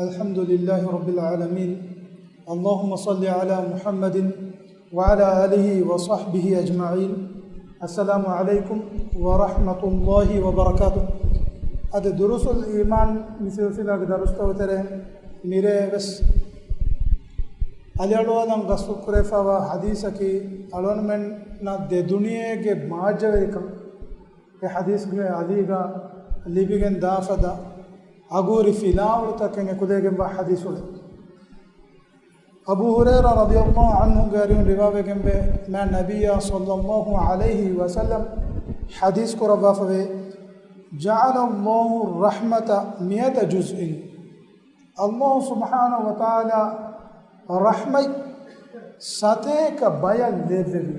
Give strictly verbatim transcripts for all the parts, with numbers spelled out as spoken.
الحمد لله رب العالمين. اللهم صل على محمد وعلى آله وصحبه أجمعين. السلام عليكم ورحمة الله وبركاته. އަދި ދުރުސުލް އީމާން މި ސިލްސިލާގެ ދަރުސްތައް ތެރޭ މިރޭ ވެސް އަލިއަޅުވާލަން ގަސްތު ކުރެފަވާ ޙަދީޘަކީ، އަޅުގަނޑުމެންނަށް ދެ ދުނިޔޭގެ މާއްޖަވެރިކަން އެ ޙަދީޘްގެ އަލީގަ ލިބިގެން ދާފަދަ އަގުހުރި ފިލާވަޅުތަކެއް އެކުލެވިގެންވާ ޙަދީޘުޅެ. އަބޫ ހުރައިރާ ރަޟިޔަﷲ ޢަންހުގެ އަރިހުން ރިވާވެގެންވޭ، މާތް ނަބިއްޔާ ޞައްލަﷲ ޢަލައިހި ވަސައްލަމް ޙަދީޘް ކުރައްވާފަވޭ، جعل الله الرحمة مئة جزء. ﷲ ސުބްޙާނަހޫ ވަތަޢާލާ ރަޙްމަތް ސަތޭކަ ބަޔަށް ލެއްވެވި.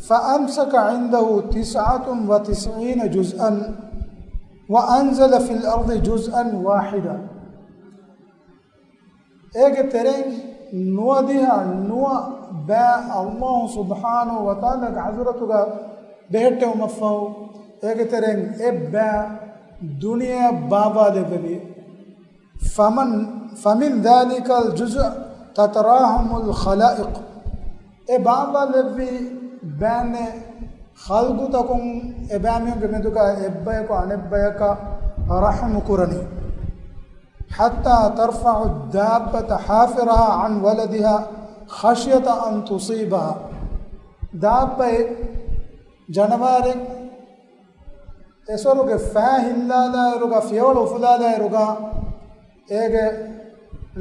فأمسك عنده تسعة وتسعين جزءا وأنزل في الأرض جزءا واحدا. އޭގެ ތެރެއިން ނުވަދިހަ ނުވަ ބައި ﷲ ސުބްޙާނަހޫ ވަތަޢާލާގެ ޙަޟްރަތުގަ ބެހެއްޓެވުމަށްފަހު، އޭގެ ތެރެއިން އެއްބައި ދުނިޔެއަށް ބާއްވާލެއްވެވި. فمن، فمن ذلك الجزء تتراحم الخلائق. އެ ބާއްވާލެއްވި ބައިންނޭ ޚަލްޤުތަކުން އެބައިމީހުންގެ މެދުގަ އެއްބަޔަކު އަނެއްބަޔަކަށް ރަޙްމު ކުރަނީ. حتى ترفع الدابة حافرها عن ولدها خشية أن تصيبها. ދާއްބައެއް، ޖަނަވާރެއް، އެސޮރުގެ ފައި ހިއްލާލާއިރުގަ، ފިޔަވަޅު އުފުލާލާއިރުގަ، އޭގެ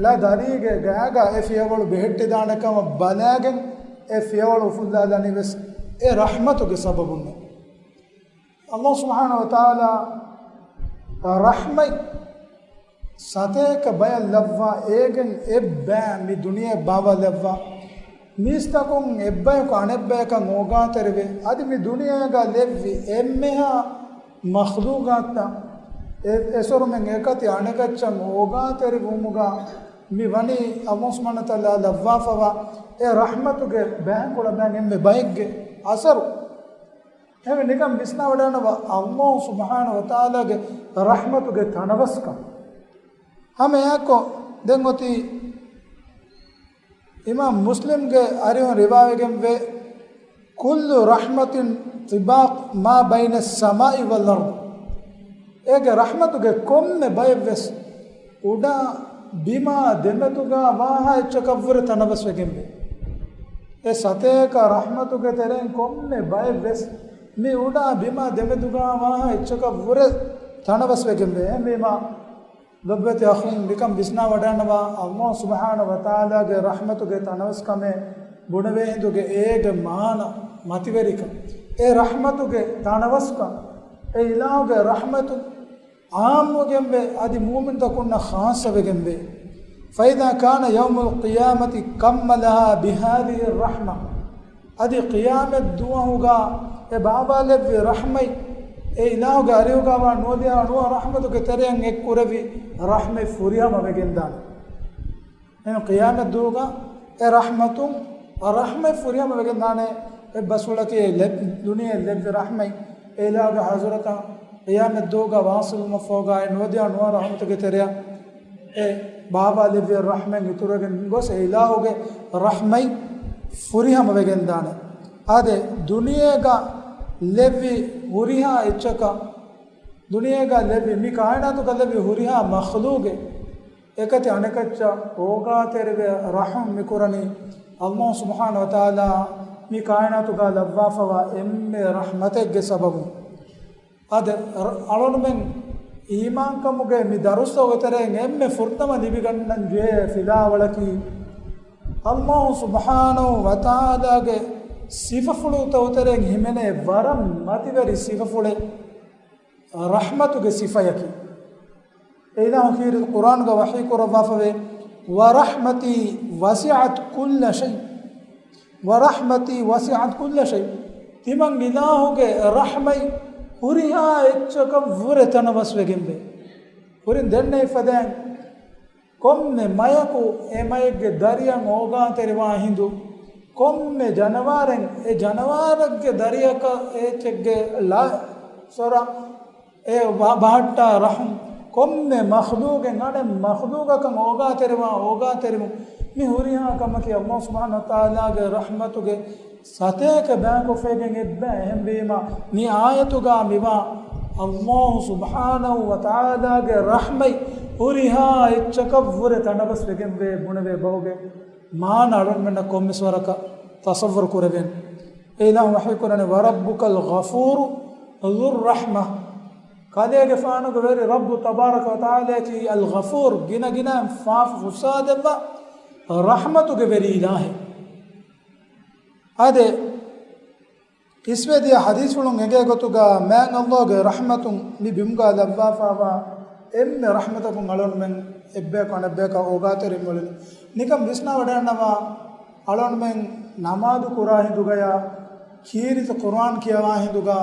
ލަ ދަރީގެ ގައިގަ އެ ފިޔަވަޅު ބެހެއްޓިދާނެ ކަމަށް ބަލާގެން އެ ފިޔަވަޅު އުފުލާލަނީ ވެސް އެ ރަޙްމަތުގެ ސަބަބުންނޭ. ﷲ ސުބްޙާނަހޫ ވަތަޢާލާ ރަޙްމަތް ސަތޭކަ ބަޔަށް ލައްވާ، އޭގެން އެއްބައި މި ދުނިޔެ ބާވާލައްވާ. މީސްތަކުން އެއްބަޔަކު އަނެއްބަޔަކަށް އޯގާތެރިވެ، އަދި މި ދުނިޔޭގަ ލެއްވި އެންމެހާ މަޚްލޫޤާތްތައް އެ، އެސޮރުމެން އެކަތި އަނެކައްޗަށް އޯގާތެރިވުމުގަ މި ވަނީ ﷲ ސުބްޙާނަހޫ ވަތަޢާލާ ލައްވާފަވާ އެ ރަޙްމަތުގެ ބައިންކޮޅަށް ބައިން އެންމެ ބައެއްގެ އަސަރު. އެހެންވެ ނިކަން ވިސްނާވަޑައިގަންނަވާ ﷲ ސުބްޙާނަހޫ ވަތަޢާލާގެ ރަޙްމަތުގެ ތަނަވަސްކަން. ހަމައެއާއެކު ދެން އޮތީ އިމާމް މުސްލިމްގެ އަރިހުން ރިވާވެގެންވޭ، كل رحمة طباق ما بين السماء والأرض. އޭގެ ރަޙްމަތުގެ ކޮންމެ ބައެއްވެސް އުޑާ ބިމާ ދެމެދުގާ ވާހާ އެއްޗަކަށްވުރެ ތަނަވަސްވެގެންވޭ. އެ ސަތޭކަ ރަޙްމަތުގެ ތެރެއިން ކޮންމެ ބައެއްވެސް މި އުޑާ ބިމާ ދެމެދުގާ ވާހާ އެއްޗަކަށްވުރެ ތަނަވަސްވެގެންވޭ. އެހެންވީމާ، ލޮބުވެތި އަޚުން ނިކަން ވިސްނާވަޑައިގަންނަވާ، ﷲ ސުބްޙާނަހޫ ވަތަޢާލާގެ ރަޙްމަތުގެ ތަނަވަސްކަމެއް ބުނެވޭ ހިނދުގެ އޭގެ މާނަ މަތިވެރިކަން. އެ ރަޙްމަތުގެ ތަނަވަސްކަން، އެ އިލާހުގެ ރަޙްމަތު ޢާއްމުވެގެންވޭ، އަދި މުއުމިންތަކުންނަށް ޚާއްޞަވެގެންވޭ. فإذا كان يوم القيامة كملها بهذه الرحمة. އަދި ޤިޔާމަތް ދުވަހުގަ އެ ބާވާލެއްވި ރަޙްމަތް، އެ އިލާހުގެ އަރިހުގަވާ ނުވަދިހަ ނުވަ ރަޙްމަތުގެ ތެރެއިން އެއްކުރެވި ރަޙްމަތް ފުރިހަމަ ވެގެންދާނެ. އެހެން ޤިޔާމަތް ދުވަހުގަ އެ ރަޙްމަތުން ރަޙްމަތް ފުރިހަމަ ވެގެންދާނެ. އެއްބަސްފުޅަކީ ލެ-، ދުނިޔެ ލެއްވި ރަޙްމަތް އެ އިލާހުގެ ޙަޟްރަތަށް ޤިޔާމަތް ދުވަހުގަ ވާޞިލުވުމަށްފަހުގަ އެ ނުވަދިހަ ނުވަ ރަޙްމަތުގެ ތެރެއަށް އެ ބާވާލެއްވި ރަޙްމަތް އިތުރުވެގެން ގޮސް އެ އިލާހުގެ ރަޙްމަތް ފުރިހަމަ ވެގެންދާނެ. އާދެ، ދުނިޔޭގަ ލެއްވި ހުރިހާ އެއްޗަކަށް، ދުނިޔޭގަ ލެއްވި މި ކާއިނާތުގަ ލެއްވި ހުރިހާ މަޚްލޫޤެއް އެކަތި އަނެކައްޗަށް އޯގާތެރިވެ ރަޙުމް މިކުރަނީ ﷲ ސުބްޙާނަހޫ ވަތަޢާލާ މި ކާއިނާތުގަ ލައްވާފަވާ އެންމެ ރަޙްމަތެއްގެ ސަބަބުން. އާދެ، އަޅުގަނޑުމެން އީމާންކަމުގެ މި ދަރުސްތައް އޮތެރޭ އެންމެ ފުރަތަމަ ލިބިގަންނަން ޖެހޭ ފިލާވަޅަކީ، ﷲ ސުބްޙާނަހޫ ވަތަޢާލާގެ ސިފަފުޅުތައް އޮތެރޭ ހިމެނޭ ވަރަށް މަތިވެރި ސިފަފުޅެއް ރަޙްމަތުގެ ސިފަޔަކީ. އެ އިލާހު ކީރިތި ޤުރްއާންގަ ވަޙީ ކުރައްވާފަވޭ، ورحمتي وسعت كل شيء، ورحمتي وسعت كل شيء. ތިމަން އިލާހުގެ ރަޙްމަތް ހުރިހާ އެއްޗަކަށް ވުރެ ތަނަވަސްވެގެންވޭ. ކުރިން ދެންނެވި ފަދައިން ކޮންމެ މަޔަކު އެ މައެއްގެ ދަރިއަށް އޯގާތެރިވާ ހިނދު، ކޮންމެ ޖަނަވާރެއް އެ ޖަނަވާރެއްގެ ދަރިއަކަށް އެ އެއްޗެއްގެ ލާ ސޮރަށް އެ ބަ-، ބަހައްޓާ ރަޙުމް، ކޮންމެ މަޚްލޫގެއް އަނެއް މަޚްލޫގަކަށް އޯގާތެރިވާ އޯގާތެރިވުން މި ހުރިހާ ކަމަކީ އަﷲ ސުބްޙާނަހޫ ވަތަޢާލާގެ ރަޙްމަތުގެ ސަތޭކަ ބައިކޮށްފައިގެން އެއްބައި. އެހެންވީމަ، މި އާޔަތުގަ މިވާ އަﷲ ސުބްޙާނަހޫ ވަތަޢާލާގެ ރަޙްމަތް ހުރިހާ އެއްޗަކަށްވުރެ ތަނަވަސްވެގެންވޭ ބުނެވޭ ބަހުގެ މާނަ އަޅުންމެންނަށް ކޮންމެސް ވަރަކަށް ތަޞައްވަރު ކުރެވޭނެ. އެ އިލާހު ވަޙީކުރަނީ، "ވަރައްބުކަލް ޣަފޫރު ޛުއްރަޙްމަ." ކަލޭގެފާނުގެ ވެރި ރައްބު ތަބާރަކަ ވަތަޢާލާއަކީ އަލްޣަފޫރު، ގިނަ ގިނައިން ފާފަ ފުއްސާދެއްވާ ރަޙްމަތުގެ ވެރި އިލާހެއް. އާދެ، އިސްވެދިޔަ ޙަދީޘްފުޅުން އެނގޭ ގޮތުގަ މާތް އަﷲގެ ރަޙްމަތުން މި ބިމުގަ ލައްވާފައިވާ އެންމެ ރަޙްމަތަކުން އަޅުންމެން އެއްބަޔަކު އަނެއްބަޔަކަށް އޯގާތެރިން އުޅެނީ. ނިކަން ވިސްނާވަޑައިގަންނަވާ، އަޅުންމެން ނަމާދު ކުރާ ހިނދުގަޔާ، ކީރިތި ޤުރުއާން ކިޔަވާ ހިނދުގަ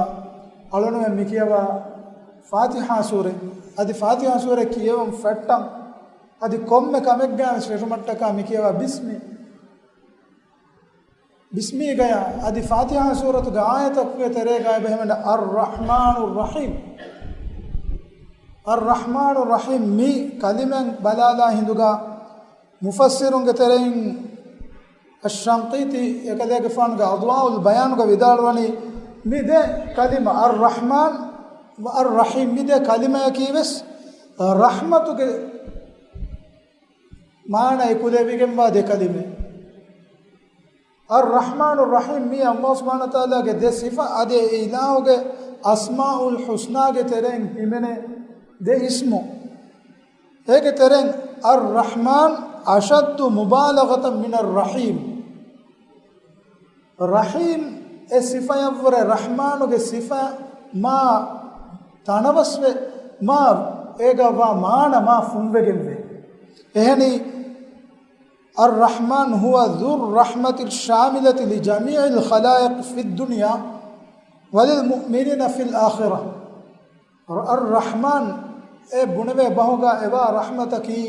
އަޅުންމެން މި ކިޔަވާ ފާތިޙާ ސޫރަ. އަދި ފާތިޙާ ސޫރަ ކިޔެވުން ފެއްޓަން. އަދި ކޮންމެ ކަމެއްގައި ވެސް ފެށުމަށްޓަކާ މި ކިޔަވާ ބިސްމި. ބިސްމީގަޔާ އަދި ފާތިޙާ ސޫރަތުގެ އާޔަތަކުގެ ތެރޭގައި ބެހެމެން އައްރަޙްމާނުއްރަޙީމް. އައްރަޙްމާނުއްރަޙީމް މި ކަލިމައިން ބަލާލާ ހިނދުގަ މުފައްސިރުންގެ ތެރެއިން އައްޝަންޤީޠީ އެކަލޭގެފާނުގެ އަޟްވާއުލް ބަޔާނުގަ ވިދާޅުވަނީ، މި ދެ ކަލިމަ އައްރަޙްމާން ވަ އައްރަޙީމް މި ދެ ކަލިމަޔަކީ ވެސް ރަޙްމަތުގެ މާނަ އެކުލެވިގެންވާ ދެ ކަލިމަ. އައްރަޙްމާނުއްރަޙީމް މީ އަﷲ ސުބްޙާނަހޫ ވަތަޢާލާގެ ދެ ސިފަ އަދި އެ އިލާހުގެ އަސްމާއުލް ޙުސްނާގެ ތެރެއިން ހިމެނޭ ދެ އިސްމު. އޭގެ ތެރެއިން އައްރަޙްމާން އަޝައްދު މުބާލަޣަތަން މިނައްރަޙީމް. ރަޙީމް އެ ސިފަޔަށްވުރެ ރަޙްމާނުގެ ސިފަ މާ ތަނަވަސްވެ، މާ އޭގަ ވާ މާނަ މާ ފުންވެގެންވޭ. އެހެނީ، الرحمن هو ذو الرحمة الشاملة لجميع الخلائق في الدنيا وللمؤمنين في الآخرة. އައްރަޙްމާން އެ ބުނެވޭ ބަހުގަ އެވާ ރަޙްމަތަކީ،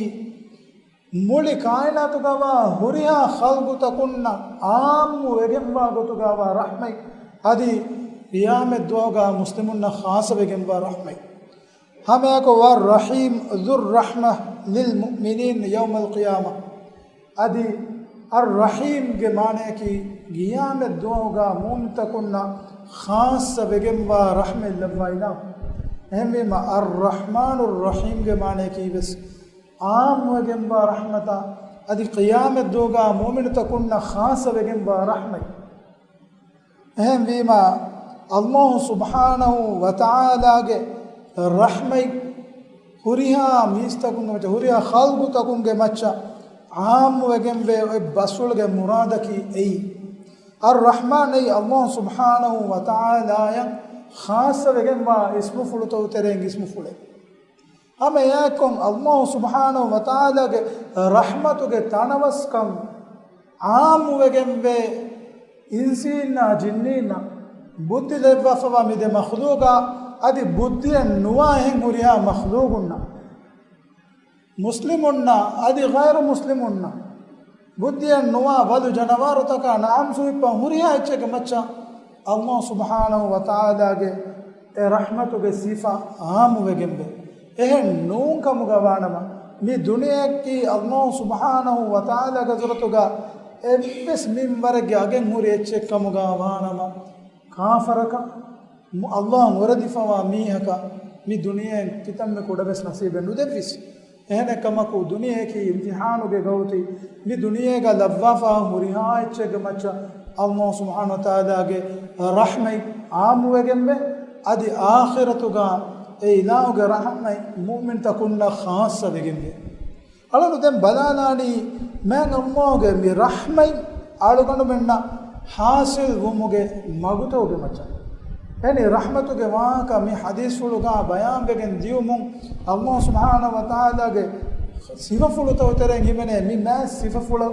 މުޅި ކާއިނާތުގަވާ ހުރިހާ ޚަލްޤުތަކުންނަށް އާއްމު ވެގެންވާ ގޮތުގަވާ ރަޙްމަތް، އަދި ޤިޔާމަތް ދުވަހުގަ މުސްލިމުންނަށް ޚާއްޞަ ވެގެންވާ ރަޙްމަތް. ހަމައެކަ والرحيم ذو الرحمة للمؤمنين يوم القيامة. އަދި އައްރަޙީމްގެ މާނަޔަކީ، ޤިޔާމަތް ދުވަހުގަ މުއުމިންތަކުންނަށް ޚާއްޞަ ވެގެންވާ ރަޙްމަތް ލައްވާ އިލާހު. އެހެންވީމަ، އައްރަޙްމާނުއްރަޙީމްގެ މާނަޔަކީ ވެސް އާއްމުވެގެންވާ ރަޙްމަތާ، އަދި ޤިޔާމަތް ދުވަހުގަ މުއުމިނުތަކުންނަށް ޚާއްޞަ ވެގެންވާ ރަޙްމަތް. އެހެންވީމަ، އަﷲ ސުބްޙާނަހޫ ވަތަޢާލާގެ ރަޙްމަތް ހުރިހާ މީސްތަކުންގެ މައްޗަށް، ހުރިހާ ޚަލްޤުތަކުންގެ މައްޗަށް ޢާއްމުވެގެންވޭ. އޮތް ބަސްފުޅުގެ މުރާދަކީ އެއީ. އައްރަޙްމާން އެއީ އަﷲ ސުބްޙާނަހޫ ވަތަޢާލާއަށް ޚާއްޞަވެގެންވާ އިސްމުފުޅުތަކުގެ ތެރެއިން އިސްމުފުޅެއް. ހަމަ އެއާއެކު އަﷲ ސުބްޙާނަހޫ ވަތަޢާލާގެ ރަޙްމަތުގެ ތަނަވަސްކަން ޢާއްމުވެގެންވޭ އިންސީންނާ ޖިންނީންނަށް، ބުއްދި ލެއްވާފަވާ މި ދެ މަޚްލޫޤާ އަދި ބުއްދިއެއް ނުވާ އެހެން ހުރިހާ މަޚްލޫޤުންނަށް، މުސްލިމުންނާ އަދި ޣައިރު މުސްލިމުންނަށް، ބުއްދިއެއް ނުވާ ވަލު ޖަނަވާރުތަކާ ނަޢަމް ސުވިއްޕަ ހުރިހާ އެއްޗެއްގެ މައްޗަށް އަﷲ ސުބްޙާނަހޫ ވަތަޢާލާގެ އެ ރަޙްމަތުގެ ސިފަ ޢާއްމުވެގެންވޭ. އެހެން ނޫން ކަމުގަ ވާނަމަ، މި ދުނިޔެއަކީ އަﷲ ސުބްޙާނަހޫ ވަތަޢާލާގެ ޙަޟްރަތުގަ އެއްވެސް މިންވަރެއްގެ އަގެއް ހުރި އެއްޗެއް ކަމުގަ ވާނަމަ، ކާފަރަކަށް، މު-، އަﷲ ނުރަދިފަވާ މީހަކަށް މި ދުނިޔެއިން ކިތަންމެ ކުޑަވެސް ނަސީބެއް ނުދެއްވިސް. އެހެނެއްކަމަކު، ދުނިޔެއަކީ އިމްތިޙާނުގެ ގައުތި. މި ދުނިޔޭގަ ލައްވާފާ ހުރިހާ އެއްޗެއްގެ މައްޗަށް އަﷲ ސުބްޙާނަހޫ ވަތަޢާލާގެ ރަޙްމަތް ޢާއްމުވެގެންވޭ. އަދި އާޚިރަތުގަ އެ އިލާހުގެ ރަޙްމަތް މުއުމިންތަކުންނަށް ޚާއްޞަވެގެންވޭ. އަޅުގަނޑު ދެން ބަލާލާނީ، މާތް އަﷲގެ މި ރަޙްމަތް އަޅުގަނޑުމެންނަށް ޙާޞިލް ވުމުގެ މަގުތަކުގެ މައްޗަށް. އެހެނީ ރަޙްމަތުގެ ވާހަކަ މި ޙަދީޘްފުޅުގަ ބަޔާންވެގެން ދިޔުމުން، އަﷲ ސުބްޙާނަހޫ ވަތަޢާލާގެ ސިފަފުޅުތަކުގެ ތެރެއިން ހިމެނޭ މި މާތް ސިފަފުޅު.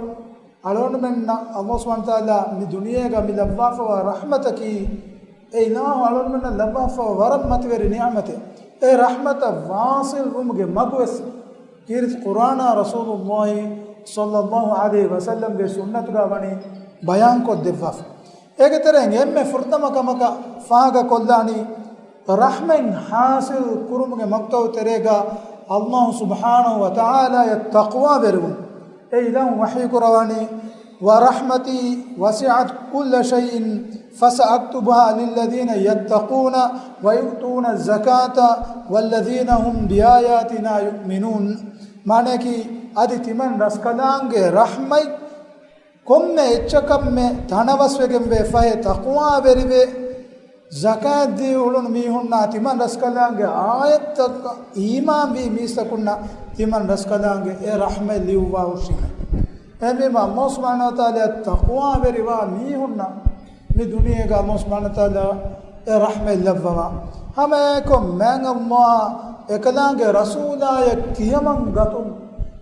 އަޅުގަނޑުމެންނަށް އަﷲ ސުބްޙާނަހޫ ވަތަޢާލާ މި ދުނިޔޭގަ މި ލައްވާފަވާ ރަޙްމަތަކީ، އެ އިލާހު އަޅުގަނޑުމެންނަށް ލައްވާފަވާ ވަރަށް މަތިވެރި ނިޢުމަތެއް. އެ ރަޙްމަތަށް ވާޞިލް ވުމުގެ މަގުވެސް ކީރިތި ޤުރްއާނާ ރަސޫލުﷲ ޞައްލަﷲ ޢަލައިހި ވަސައްލަމްގެ ސުންނަތުގަ ވަނީ ބަޔާންކޮށްދެއްވާފަ. އޭގެ ތެރެއިން އެންމެ ފުރަތަމަ ކަމަކަށް ފާހަގަކޮށްލާނީ، ރަޙްމަތް ޙާޞިލް ކުރުމުގެ މަގުތަކުގެ ތެރޭގަ ﷲ ސުބްޙާނަހޫ ވަތަޢާލާއަށް ތަޤްވާވެރިވުން. އެ އިލާހު ވަޙީކުރަވަނީ، ورحمتي وسعت كل شيء فسأكتبها للذين يتقون ويؤتون الزكاة والذين هم بآياتنا يؤمنون. މާނައަކީ، އަދި ތިމަން ރަސްކަލާނގެ ރަޙްމަތް ކޮންމެ އެއްޗަކަށްމެ ތަނަވަސްވެގެންވޭ ފަހެ ތަޤްވާވެރިވެ، ޒަކާތްދީ އުޅުނު މީހުންނާ ތިމަން ރަސްކަލާނގެ އާޔަތްތަކަށް އީމާންވީ މީސްތަކުންނަށް ތިމަން ރަސްކަލާނގެ އެ ރަޙްމަތް ލިޔުއްވާ ހުށީމެ. އެހެންވީމަ، ﷲ ސުބްޙާނަހޫ ވަތަޢާލާއަށް ތަޤްވާވެރިވާ މީހުންނަށް މި ދުނިޔޭގަ ﷲ ސުބްޙާނަހޫ ވަތަޢާލާ އެ ރަޙްމަތް ލައްވަވާ. ހަމައެކަނި މާތް ﷲ އެކަލާނގެ ރަސޫލާއަށް ކިޔަމަން ގަތުން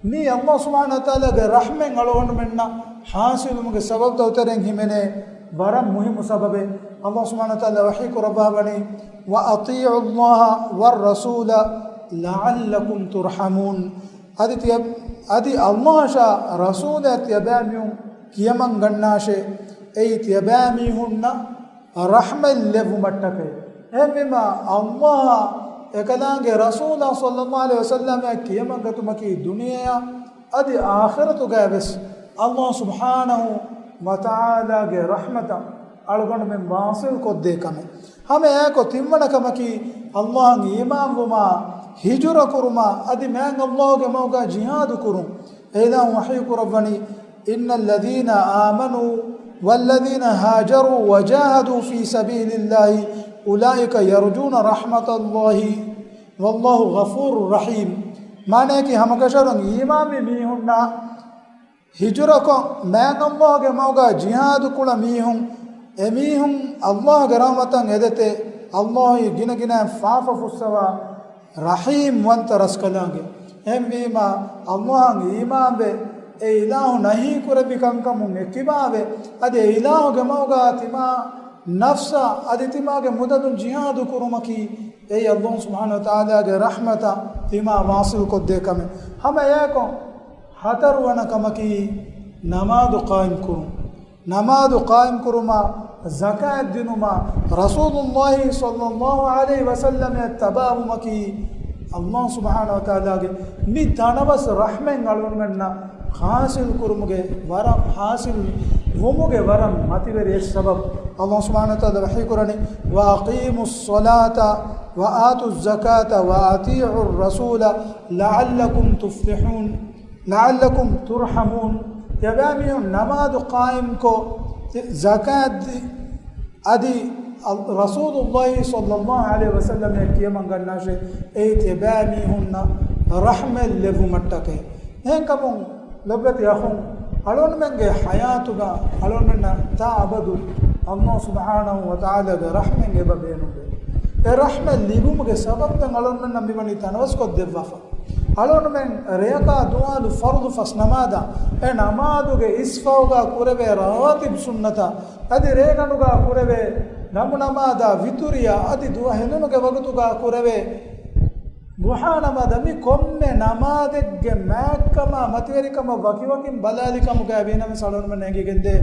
މީ ﷲ ސުބްޙާނަހޫ ވަތަޢާލާގެ ރަޙްމަތް އަޅުގަނޑުމެންނަށް ޙާޞިލުވުމުގެ ސަބަބުތައް އުތެރެން ހިމެނޭ ވަރަށް މުހިއްމު ސަބަބެއް. ﷲ ސުބްޙާނަހޫ ވަތަޢާލާ ވަޙީ ކުރައްވާ ވަނީ، وأطيعوا الله والرسول لعلكم ترحمون. އަދި ތިޔަ-، އަދި ﷲ އަށާ ރަސޫލާ ތިޔަބައިމީހުން ކިޔަމަން ގަންނާށޭ، އެއީ ތިޔަބައިމީހުންނަށް ރަޙްމަތް ލެއްވުމަށްޓަކައި. އެހެންވީމަ، ﷲ އާ އެކަލާނގެ ރަސޫލާ ޞައްލައްލާހު ޢަލައިހި ވަސައްލަމަށް ކިޔަމަން ގަތުމަކީ ދުނިޔެއާ އަދި އާޚިރަތުގައިވެސް ﷲ ސުބްޙާނަހޫ ވަތަޢާލާގެ ރަޙްމަތަށް އަޅުގަނޑުމެން ވާޞިލް ކޮށްދޭ ކަމެއް. ހަމައެއާއެކު ތިންވަނަ ކަމަކީ، ﷲ އަށް އީމާންވުމާ، ހިޖުރަ ކުރުމާ، އަދި މާތް ﷲ ގެ މަގުގަ ޖިހާދު ކުރުން. އެ އިލާހު ވަޙީ ކުރައްވަނީ، إن الذين آمنوا والذين هاجروا وجاهدوا في سبيل الله أولئك يرجون رحمة الله والله غفور رحيم. މާނައަކީ، ހަމަކަށަވަރުން އީމާންވި މީހުންނާ، ހިޖުރަކޮށް މާތް ﷲ ގެ މަގުގަ ޖިހާދު ކުޅަ މީހުން، އެމީހުން ﷲ ގެ ރަޙްމަތަށް އެދެތެ، ﷲ އީ ގިނަގިނައިން ފާފަ ފުއްސަވާ ރަޙީމްވަންތަ ރަސްކަލާނގެ. އެހެންވީމާ، ﷲ އަށް އީމާންވެ، އެ އިލާހު ނަހީ ކުރެއްވި ކަންކަމުން އެއްކިބާވެ، އަދި އެ އިލާހު ގެ މަގުގަ ތިމާ ނަފްސާ އަދި ތިމާގެ މުދަލުން ޖިހާދު ކުރުމަކީ، އެއީ ﷲ ސުބްޙާނަހޫ ވަތަޢާލާގެ ރަޙްމަތަށް ތިމާ ވާޞިލް ކޮށްދޭ ކަމެއް. ހަމައެއާއެކު ހަތަރުވަނަ ކަމަކީ، ނަމާދު ޤާއިމް ކުރުން. ނަމާދު ޤާއިމް ކުރުމާ، ޒަކާތް ދިނުމާ، ރަސޫލުﷲ ޞައްލައްލާހު ޢަލައިހި ވަސައްލަމަށް ތަބާވުމަކީ، ﷲ ސުބްޙާނަހޫ ވަތަޢާލާގެ މި ތަނަވަސް ރަޙްމަތް އަޅުގަނޑުމެންނަށް ޙާޞިލް ކުރުމުގެ ވަރަށް، ޙާޞިލް ވުމުގެ ވަރަށް މަތިވެރި އެއް ސަބަބު. ﷲ ސުބްޙާނަހޫ ވަތަޢާލާ ވަޙީ ކުރަނީ، وأقيموا الصلاة وآتوا الزكاة وأطيعوا الرسول لعلكم تفلحون، لعلكم ترحمون. ތިޔަބައިމީހުން ނަމާދު ޤާއިމްކޮށް، ޒަކާތް ދީ، އަދި ރަސޫލުﷲ ޞައްލައްލާހު ޢަލައިހި ވަސައްލަމަށް ކިޔަމަން ގަންނާށޭ، އެއީ ތިޔަބައިމީހުންނަށް ރަޙްމަތް ލެއްވުމަށްޓަކައި. އެހެންކަމުން، ލޮބުވެތި އަޚުން، އަޅުގަނޑުމެންގެ ޙަޔާތުގަ އަޅުގަނޑުމެންނަށް ތާ އަބަދު ﷲ ސުބްޙާނަހޫ ވަތަޢާލާގެ ރަޙްމަތް އެބަ ބޭނުންވޭ. އެ ރަޙްމަތް ލިބުމުގެ ސަބަބުތައް އަޅުގަނޑުމެންނަށް މިވަނީ ތަނަވަސްކޮށްދެއްވާފަ. އަޅުގަނޑުމެން ރެޔަކާ ދުވާލު ފަރުޟު ފަސް ނަމާދާ، އެ ނަމާދުގެ އިސްފަހުގަ ކުރެވޭ ރަވާތިބު ސުންނަތާ، އަދި ރޭގަނޑުގަ ކުރެވޭ ނަމު ނަމާދާ، ވިތުރިޔާ، އަދި ދުވަހު ހެލުނުގެ ވަގުތުގަ ކުރެވޭ ޟުޙާ ނަމާދަށް، މި ކޮންމެ ނަމާދެއްގެ މާތްކަމާ މަތިވެރިކަމަށް ވަކިވަކިން ބަލާލި ކަމުގައި ވީނަމަވެސް އަޅުގަނޑުމެންނަށް އެނގިގެންދޭ،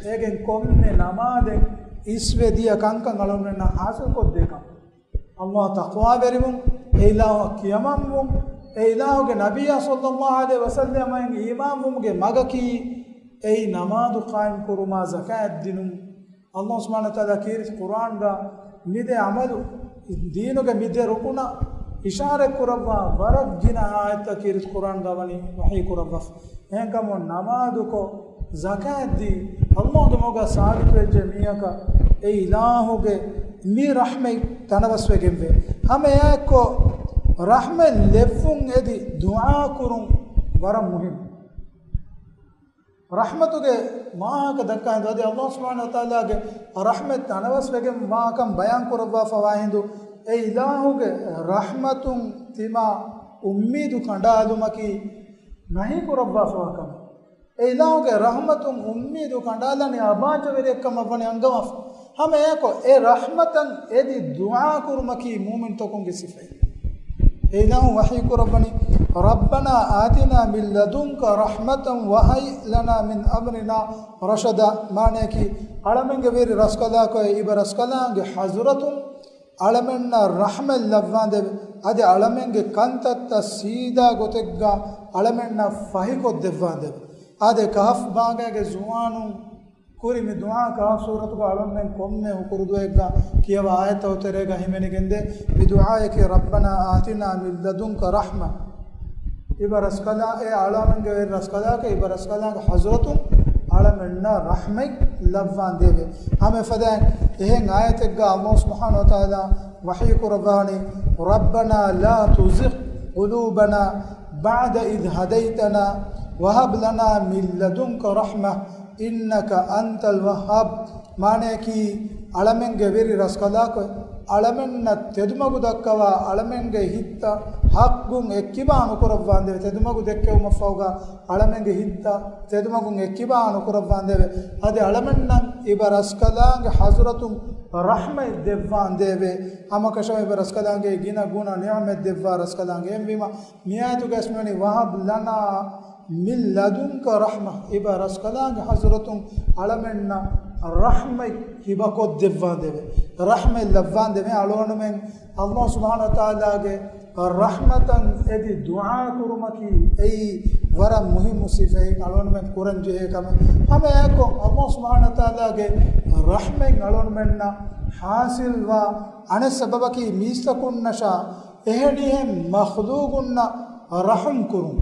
އޭގެން ކޮންމެ ނަމާދެއް އިސްވެ ދިޔަ ކަންކަން އަޅުގަނޑުމެންނަށް ޙާޞިލްކޮށްދޭ ކަމަށް. ﷲ އަށް ތަޤްވާވެރިވުން، އެ އިލާހަށް ކިޔަމަންވުން، އެ އިލާހުގެ ނަބިއްޔާ ޞައްލައްލާހު ޢަލައިހި ވަސައްލަމަށް އީމާންވުމުގެ މަގަކީ، އެއީ ނަމާދު ޤާއިމް ކުރުމާ، ޒަކާތް ދިނުން. ﷲ ސުބްޙާނަހޫ ވަތަޢާލާ ކީރިތި ޤުރްއާންގަ މި ދެ ޢަމަލު، ދީނުގެ މި ދެ ރުކުނަށް އިޝާރަތް ކުރައްވާ ވަރަށް ގިނަ އާޔަތްތައް ކީރިތި ޤުރްއާންގަ ވަނީ ވަޙީ ކުރައްވާފަ. އެހެންކަމުން ނަމާދުކޮށް، ޒަކާތް ދީ، ﷲ ގެ މަގުގަ ސާބިތުވެއްޖެ މީހަކަށް އެ އިލާހުގެ މި ރަޙްމަތް ތަނަވަސްވެގެންވޭ. ހަމައެއާއެއްކޮށް، ރަޙްމަތް ލެއްވުން އެދި ދުޢާ ކުރުން ވަރަށް މުހިންމު. ރަޙްމަތުގެ ވާހަކަ ދައްކާ ހިނދު، އަދި ﷲ ސުބްޙާނަހޫ ވަތަޢާލާގެ ރަޙްމަތް ތަނަވަސްވެގެން ވާކަން ބަޔާން ކުރައްވާފަވާ ހިނދު، އެ އިލާހުގެ ރަޙްމަތުން ތިމާ އުއްމީދު ކަނޑާލުމަކީ ނަހީ ކުރައްވާފަވާ ކަމެއް. އެ އިލާހުގެ ރަޙްމަތުން އުއްމީދު ކަނޑާލަނީ އަބާއްޖަވެރިއެއްކަމަށް ވަނީ އަންގަވާފަ. ހަމައެއާއެކު އެ ރަޙްމަތަށް އެދި ދުޢާ ކުރުމަކީ މުއުމިންތަކުންގެ ސިފައެއް. އެ އިލާހު ވަޙީ ކުރައްވަނީ، رَبَّنَا آتِنَا مِن لَّدُنكَ رَحْمَةً وَهَيِّئْ لَنَا مِنْ أَمْرِنَا رَشَدًا. މާނައަކީ، އަޅަމެންގެ ވެރި ރަސްކަލާކޮއެ، އިބަ ރަސްކަލާނގެ ޙަޟްރަތުން އަޅަމެންނަށް ރަޙްމަތް ލައްވާނދެވެ. އަދި އަޅަމެންގެ ކަންތައްތައް ސީދާ ގޮތެއްގަ އަޅަމެންނަށް ފަހިކޮށްދެއްވާނދެވެ. އާދެ، ކަހަފް ބާގާގެ ޒުވާނުން ކުރި މި ދުޢާ ކަހަފް ސޫރަތުގަ އަޅަމެން ކޮންމެ ހުކުރުދުވައެއްގަ ކިޔަވާ އާޔަތްތައް ތެރޭގަ ހިމެނިގެންދޭ މި ދުޢާއަކީ، رَبَّنَا آتِنَا مِن لَّدُنكَ رَحْمَةً. އިބަ ރަސްކަލާ، އޭ އަޅާމެންގެ ވެރި ރަސްކަލާކަ، އިބަ ރަސްކަލާގެ ޙަޟްރަތުން އަޅަމެންނަށް ރަޙްމަތް ލައްވާނދޭވެ. ހަމަ އެފަދައިން އެހެން އާޔަތެއްގަ ﷲ ސުބްޙާނަހޫ ވަތަޢާލާ ވަޙީ ކުރައްވާނީ، رَبَّنَا لَا تُزِغْ قُلُوبَنَا بَعْدَ إِذْ هَدَيْتَنَا وَهَبْ لَنَا مِن لَّدُنكَ رَحْمَةً إِنَّكَ أَنتَ الْوَهَّابُ. މާނަޔަކީ، އަޅަމެންގެ ވެރި ރަސްކަލާކޮ، އަޅަމެންނަށް ތެދުމަގު ދައްކަވާ، އަޅަމެންގެ ހިތްތައް ޙައްޤުން އެއްކިބާ ނުކުރައްވާނދެވެ. ތެދުމަގު ދެއްކެވުމަށްފަހުގަ އަޅަމެންގެ ހިތްތައް ތެދުމަގުން އެއްކިބާ ނުކުރައްވާނދެވެ. އަދި އަޅަމެންނަށް އިބަ ރަސްކަލާނގެ ޙަޟްރަތުން ރަޙްމަތް ދެއްވާނދޭވެ. ހަމަކަށަވަރު އިބަ ރަސްކަލާނގެ ގިނަ ގުނަ ނިޢުމަތް ދެއްވާ ރަސްކަލާނގެ. އެހެންވީމަ، މިއާޔަތުގައި ވަސްވަނީ، وَهَبْ لَنَا مِن لَّدُنكَ رَحْمَةً. އިބަ ރަސްކަލާނގެ ޙަޟްރަތުން އަޅަމެންނަށް ރަޙްމަތް ހިބަކޮށްދެއްވާނދެވެ. ރަޙްމަތް ލައްވާނދެވެ. އަޅުގަނޑުމެން ﷲ ސުބްޙާނަހޫ ވަތަޢާލާގެ ރަޙްމަތަށް އެދި ދުޢާ ކުރުމަކީ އެއީ ވަރަށް މުހިއްމު ސިފައެއް، އަޅުގަނޑުމެން ކުރަން ޖެހޭ ކަމެއް. ހަމައެއާއެކު ﷲ ސުބްޙާނަހޫ ވަތަޢާލާގެ ރަޙްމަތް އަޅުގަނޑުމެންނަށް ޙާޞިލްވާ އަނެއް ސަބަބަކީ މީސްތަކުންނަށާ އެހެނިހެން މަޚްލޫޤުންނަށް ރަޙުމް ކުރުން.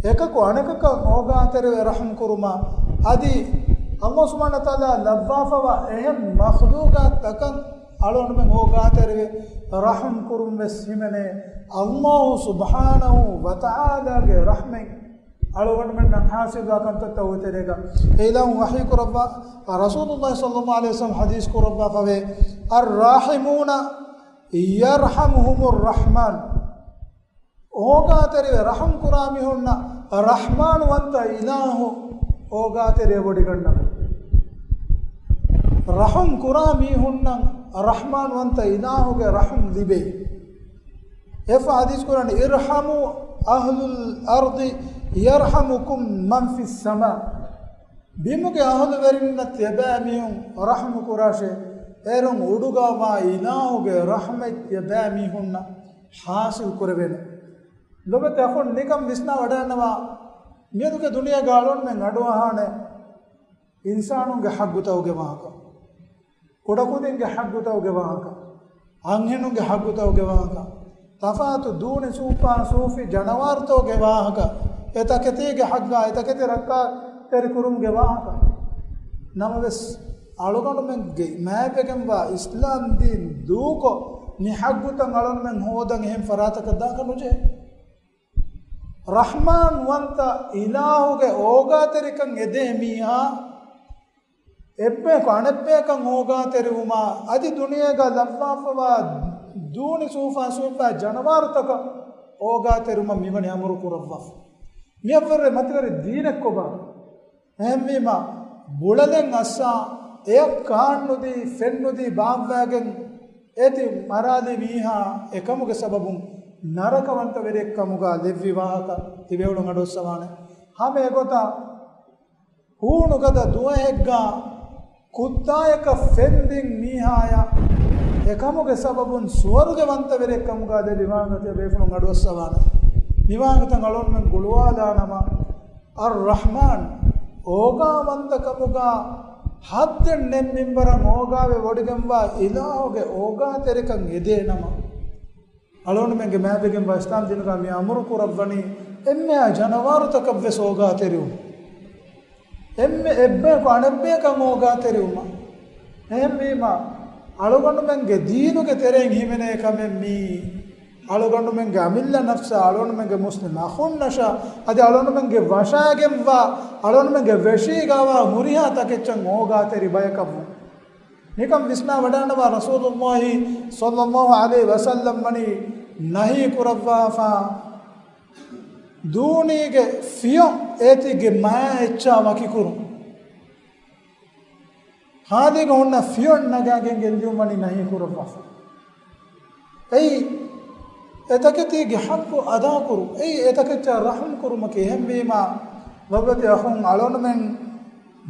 އެކަކު އަނެކަކަށް އޯގާތެރިވެ ރަޙުމް ކުރުމަށް އަދި ﷲ ސުބްޙާނަހޫ ވަތަޢާލާ ލައްވާފަވާ އެހެން މަޚްލޫޤާތްތަކަށް އަޅުގަނޑުމެން އޯގާތެރިވެ ރަޙުމް ކުރުން ވެސް ހިމެނޭ. ﷲ ސުބްޙާނަހޫ ވަތަޢާލާގެ ރަޙްމަތް އަޅުގަނޑުމެންނަށް ޙާޞިލްވާ ކަންތައްތަކުގެ ތެރޭގަ އެ އިލާހު ވަޙީ ކުރައްވާ، ރަސޫލުﷲ ޞައްލަﷲު ޢަލައިހި ވަސައްލަމަ ޙަދީޘް ކުރައްވާފަވޭ، الراحمون يرحمهم الرحمن. އޯގާތެރިވެ ރަޙުމް ކުރާ މީހުންނަށް ރަޙްމާން ވަންތަ އިލާހު އޯގާތެރިވެ ވޮޑިގަންނަވަން. ރަޙުމް ކުރާ މީހުންނަށް ރަޙްމާން ވަންތަ އިލާހުގެ ރަޙުމް ލިބޭ. އެފަ ޙަދީޘް ކުރަނީ، ارحموا أهل الأرض يرحمكم من في السماء. ބިމުގެ އަހުލުވެރިންނަށް ތިޔަބައިމީހުން ރަޙުމު ކުރާށޭ، އޭރުން އުޑުގަވާ އިލާހުގެ ރަޙްމަތް ތިޔަބައިމީހުންނަށް ޙާޞިލް ކުރެވޭނެ. ލޮބުވެތި އަޚުން، ނިކަން ވިސްނާ ވަޑައިގަންނަވާ، މިއަދުގެ ދުނިޔޭގަ އަޅުގަނޑުމެން އަޑުއަހާނެ އިންސާނުންގެ ޙައްޤުތަކުގެ ވާހަކަ، ކުޑަކުދިންގެ ޙައްޤުތަކުގެ ވާހަކަ، އަންހެނުންގެ ޙައްޤުތަކުގެ ވާހަކަ، ތަފާތު ދޫނި ސޫފާ ސޫފި ޖަނަވާރުތަކުގެ ވާހަކަ، އެ ތަކެތީގެ ޙައްޤާ، އެ ތަކެތި ރައްކާތެރި ކުރުމުގެ ވާހަކަ. ނަމަވެސް، އަޅުގަނޑުމެންގެ މާތްވެގެންވާ އިސްލާމް ދީން ދޫކޮށް، މި ޙައްޤުތައް އަޅުގަނޑުމެން ހޯދަން އެހެން ފަރާތަކަށް ދާކަށް ނުޖެހޭ. ރަޙްމާން ވަންތަ އިލާހުގެ އޯގާތެރިކަން އެދޭ މީހާ، އެއްބަޔަކު އަނެއްބަޔަކަށް އޯގާތެރިވުމާ، އަދި ދުނިޔޭގަ ލައްވާފަވާ ދޫނި ސޫފާ ސޫފާ ޖަނަވާރުތަކަށް އޯގާތެރިވުމަށް މިވަނީ އަމުރު ކުރައްވާފަ. މިއަށްވުރެ މަތިވެރި ދީނެއް ކޮބާ؟ އެހެންވީމަ، ބުޅަލެއް އައްސާ، އެއަށް ކާންނުދީ، ފެންނުދީ ބާއްވައިގެން އޭތި މަރާލި މީހާ އެކަމުގެ ސަބަބުން ނަރަކަވަންތަވެރިއެއްކަމުގަ ލެއްވި ވާހަކަ ތިބޭފުޅުން އަޑުއައްސަވާނެ. ހަމަ އެގޮތަށް ހޫނުގަދަ ދުވަހެއްގަ ކުއްދާޔަކަށް ފެންދިން މީހާޔަށް އެކަމުގެ ސަބަބުން ސުވަރުގެ ވަންތަވެރިއެއްކަމުގަ ލެއްވި ވާހަކަ ތިބޭފުޅުން އަޑުއައްސަވާނެ. މިވާހަކަތައް އަޅުގަނޑުމެން ގުޅުވާލާނަމަ، އައްރަޙްމާން، އޯގާވަންތަކަމުގަ ހައްދެއް ނެތް މިންވަރަށް އޯގާވެ ވޮޑިގެންވާ އިލާހުގެ އޯގާތެރިކަން އެދޭނަމަ، އަޅުގަނޑުމެންގެ މާތްވެގެންވާ އިސްލާމް ދީނުގަ މި އަމުރު ކުރައްވަނީ އެންމެހާ ޖަނަވާރުތަކަށްވެސް އޯގާތެރިވުން. އެންމެ އެއްބަޔަކު އަނެއްބަޔަކަށް އޯގާތެރިވުމަށް. އެހެންވީމަ، އަޅުގަނޑުމެންގެ ދީނުގެ ތެރެއިން ހިމެނޭ ކަމެއް މީ. އަޅުގަނޑުމެންގެ އަމިއްލަ ނަފްސާ، އަޅުގަނޑުމެންގެ މުސްލިމް އަޚުންނަށާ، އަދި އަޅުގަނޑުމެންގެ ވަށާގެންވާ، އަޅުގަނޑުމެންގެ ވެށީގަވާ ހުރިހާ ތަކެއްޗަށް އޯގާތެރި ބަޔަކަށްވުން. ނިކަން ވިސްނާ ވަޑާނަވާ ރަސޫލުﷲ ޞައްލަﷲު ޢަލައިހި ވަސައްލަމް ވަނީ ނަހީ ކުރައްވާފާ، ދޫނީގެ ފިޔޮން އޭތީގެ މާ އެއްޗާ ވަކިކުރުން. ހާދައިގަ ހުންނަ ފިޔޮން ނަގާގެން ގެއްލިއުމަނީ ނަހީ ކުރައްވާފަ. އެއީ، އެތަކެތީގެ ޙައްޤު އަދާކުރު. އެއީ، އެތަކެއްޗާ ރަޙުމް ކުރުމަކީ. އެހެންވީމާ، ލޮބުވެތި އަޚުން، އަޅުގަނޑުމެން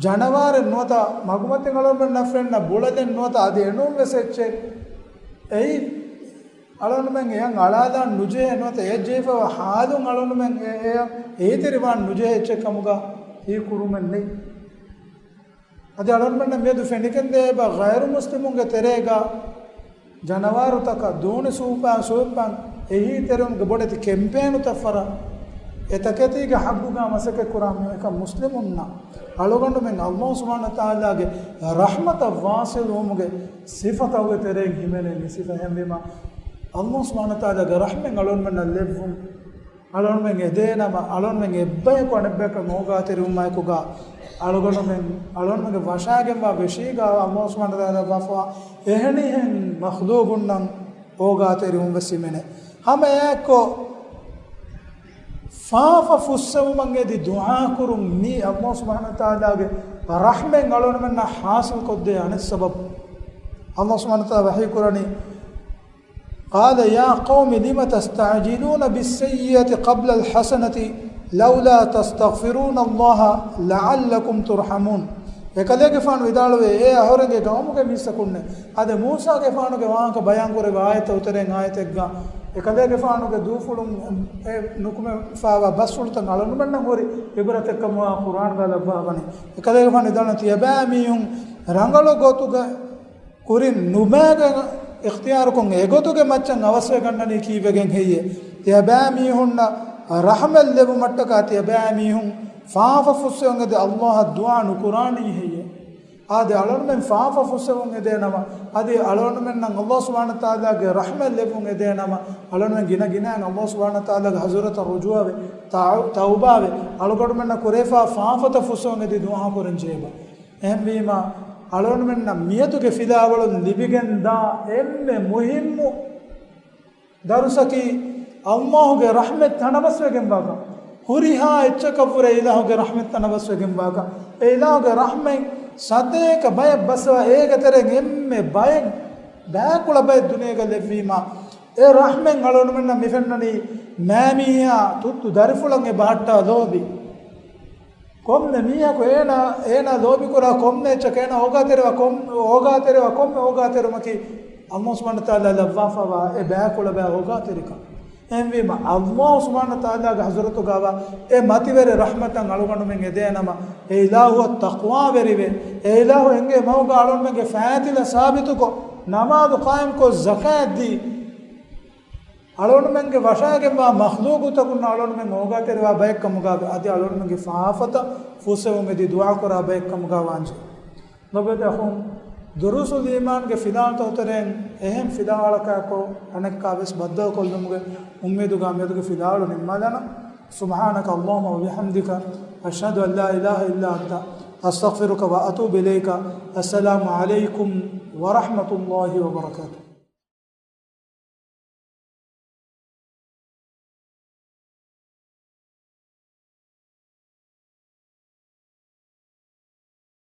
ޖަނަވާރެއް ނުވަތަ، މަގުމަތިން އަޅުގަނޑުމެންނަށް ފެންނަ ބުޅަލެއް ނުވަތަ، އަދި އެނޫން ވެސް އެއްޗެއް. އެއީ، އަޅުގަނޑުމެން އެޔަށް އަޅާލާން ނުޖެހޭ ނުވަތަ އެޔަށް ޖެހިފައިވާ ހާލުން އަޅުގަނޑުމެން އެ-، އެޔަށް އެހީތެރިވާން ނުޖެހޭ އެއްޗެއް ކަމުގަ ހީކުރުމެއް ނެތް. އަދި އަޅުގަނޑުމެންނަށް މިއަދު ފެނިގެންދޭ އެބަ ޣައިރު މުސްލިމުންގެ ތެރޭގަ ޖަނަވާރުތަކަށް ދޫނި ސޫޕާ ސޫޕަން އެހީތެރިވުމުގެ ބޮޑެތި ކެމްޕޭނުތައް ފަރާ އެތަކެތީގެ ހައްގުގަ މަސައްކަތް ކުރާ މިކަން މުސްލިމުންނަށް އަޅުގަނޑުމެން އަލްލާހު ސުބްޙާނަހު ވަތަޢާލާގެ ރަޙްމަތަށް ވާޞިލުވުމުގެ ސިފަތަކުގެ ތެރެއިން ހިމެނޭ މި ސިފަ. އެހެންވީމަ، އަލްލާހު ސުބްޙާނަހު ވަތަޢާލާގެ ރަޙްމަތް އަޅުގަނޑުމެންނަށް ލެއްވުން، އަޅުގަނޑުމެން އެދޭނަމަ، އަޅުގަނޑުމެން އެއްބަޔަކު އަނެއްބަޔަކަށް އޯގާތެރިވުމާއެކުގަ، އަޅުގަނޑުމެން، އަޅުގަނޑުމެންގެ ވަށާގެންވާ ވެށީގަ އަލްލާހު ސުބްޙާނަހު ވަތަޢާލާ ލައްވާފަވާ އެހެނިހެން މަޚްލޫޤުންނަށް އޯގާތެރިވުން ވެސް ހިމެނޭ. ހަމައެއާއެއްކޮށް، ފާފަ ފުއްސެވުމަށް އެދި ދުޢާކުރުން މީ އަލްލާހު ސުބްޙާނަހު ވަތަޢާލާގެ ރަޙްމަތް އަޅުގަނޑުމެންނަށް ޙާޞިލް ކޮށްދޭ އަނެއް ސަބަބު. އަލްލާހު ސުބްޙާނަހު ވަތަޢާލާ ވަޙީ ކުރަނީ، قال يا قوم لم تستعجلون بالسيئة قبل الحسنة لولا تستغفرون الله لعلكم ترحمون. އެކަލޭގެފާނު ވިދާޅުވޭ، އޭ އަހުރެންގެ ގައުމުގެ މީސްތަކުންނޭ! އާދެ، މޫސާގެފާނުގެ ވާހަކަ ބަޔާންކުރެވި އާޔަތްތައް އުތެރެން އާޔަތެއްގަ އެކަލޭގެފާނުގެ ދޫފުޅުން އެ ނުކުމެފާވާ ބަސްފުޅުތައް އަޅުގަނޑުމެންނަށް ހުރި ޢިބްރަތެއްކަމުގަ ޤުރްއާނުގަ ލައްވާފަވަނީ. އެކަލޭގެފާނު ވިދާޅުވީ، ތިޔަބައިމީހުން ރަނގަޅު ގޮތުގަ ކުރިން ނުބައިގެން އިޚްތިޔާރުކޮށް އެގޮތުގެ މައްޗަށް އަވަސްވެގަންނަނީ ކީއްވެގެން ހެއްޔޭ؟ ތިޔަބައިމީހުންނަށް ރަޙްމަތް ލެއްވުމަށްޓަކާ ތިޔަބައިމީހުން ފާފަ ފުއްސެވުން އެދި އަލްލާހަށް ދުޢާ ނުކުރާނީ ހެއްޔޭ؟ އާދެ، އަޅުގަނޑުމެން ފާފަ ފުއްސެވުން އެދޭނަމަ، އަދި އަޅުގަނޑުމެންނަށް އަލްލާހު ސުބްޙާނަހު ވަތަޢާލާގެ ރަޙްމަތް ލެއްވުން އެދޭނަމަ، އަޅުގަނޑުމެން ގިނަ ގިނައިން އަލްލާހު ސުބްޙާނަހު ވަތަޢާލާގެ ޙަޟްރަތަށް ރުޖޫޢަވެ، ތައު-، ތައުބާވެ، އަޅުގަނޑުމެންނަށް ކުރެވިފާ ފާފަތައް ފުއްސެވުން އެދި ދުޢާ ކުރަން ޖެހޭބަ. އެހެންވީމަ، އަޅުގަނޑުމެންނަށް މިއަދުގެ ފިލާވަޅުން ލިބިގެންދާ އެންމެ މުހިއްމު ދަރުސަކީ، އަލްލާހުގެ ރަޙްމަތް ތަނަވަސްވެގެންވާކަން. ހުރިހާ އެއްޗަކަށްވުރެ އިލާހުގެ ރަޙްމަތް ތަނަވަސްވެގެންވާކަން. އެ އިލާހުގެ ރަޙްމަތް ސަތޭކަ ބަޔަށް ބައްސަވާ، އޭގެ ތެރެއިން އެންމެ ބައެއް، ބައެއް ކުޅަ ބައެއް ދުނިޔޭގަ ލެއްވީމަ، އެ ރަޙްމަތް އަޅުގަނޑުމެންނަށް މިފެންނަނީ، މާމީހާ ތުއްތު ދަރިފުޅަށް އެ ބަހައްޓާ ލޯބި. ކޮންމެ މީހަކު އޭނާ، އޭނާ ލޯބިކުރާ ކޮންމެ އެއްޗަކަށް އޭނާ އޯގާތެރިވާ ކޮން-، އޯގާތެރިވާ ކޮންމެ އޯގާތެރުމަކީ، އަލްލާހު ސުބްޙާނަހު ވަތަޢާލާ ލައްވާފަވާ އެ ބައިކުޅަ ބައި އޯގާތެރިކަން. އެހެންވީމަ، އަލްލާހު ސުބްޙާނަހު ވަތަޢާލާގެ ޙަޟްރަތުގަވާ އެ މަތިވެރި ރަޙްމަތަށް އަޅުގަނޑުމެން އެދޭނަމަ، އެ އިލާހުއަށް ތަޤްވާވެރިވެ، އެ އިލާހު އެނގޭ މަގުގަ އަޅުގަނޑުމެންގެ ފައިތިލަ ސާބިތުކޮށް، ނަމާދު ޤާއިމްކޮށް، ޒަކާތް ދީ، އަޅުގަނޑުމެންގެ ވަށާގެންވާ މަޚްލޫޤުތަކުންނަށް އަޅުގަނޑުމެން އޯގާތެރިވާ ބައެއް ކަމުގަ، އަދި އަޅުގަނޑުމެންގެ ފާފަތައް ފުއްސެވުމެދި ދުޢާކުރާ ބައެއް ކަމުގަ ވާންޖެ. ލޮބުވެތި އަޚުން، ދުރޫސުލް އީމާންގެ ފިލާވަޅުތައް އުތެރެން އެހެން ފިލާވަޅަކާއެކު އަނެއްކާވެސް ބައްދަލުކޮށްލުމުގެ އުއްމީދުގަ މިއަދުގެ ފިލާވަޅު ނިންމާލާނަން. سبحانك اللهم وبحمدك، أشهد أن لا إله إلا أنت، أستغفرك وأتوب إليك. السلام عليكم ورحمة الله وبركاته.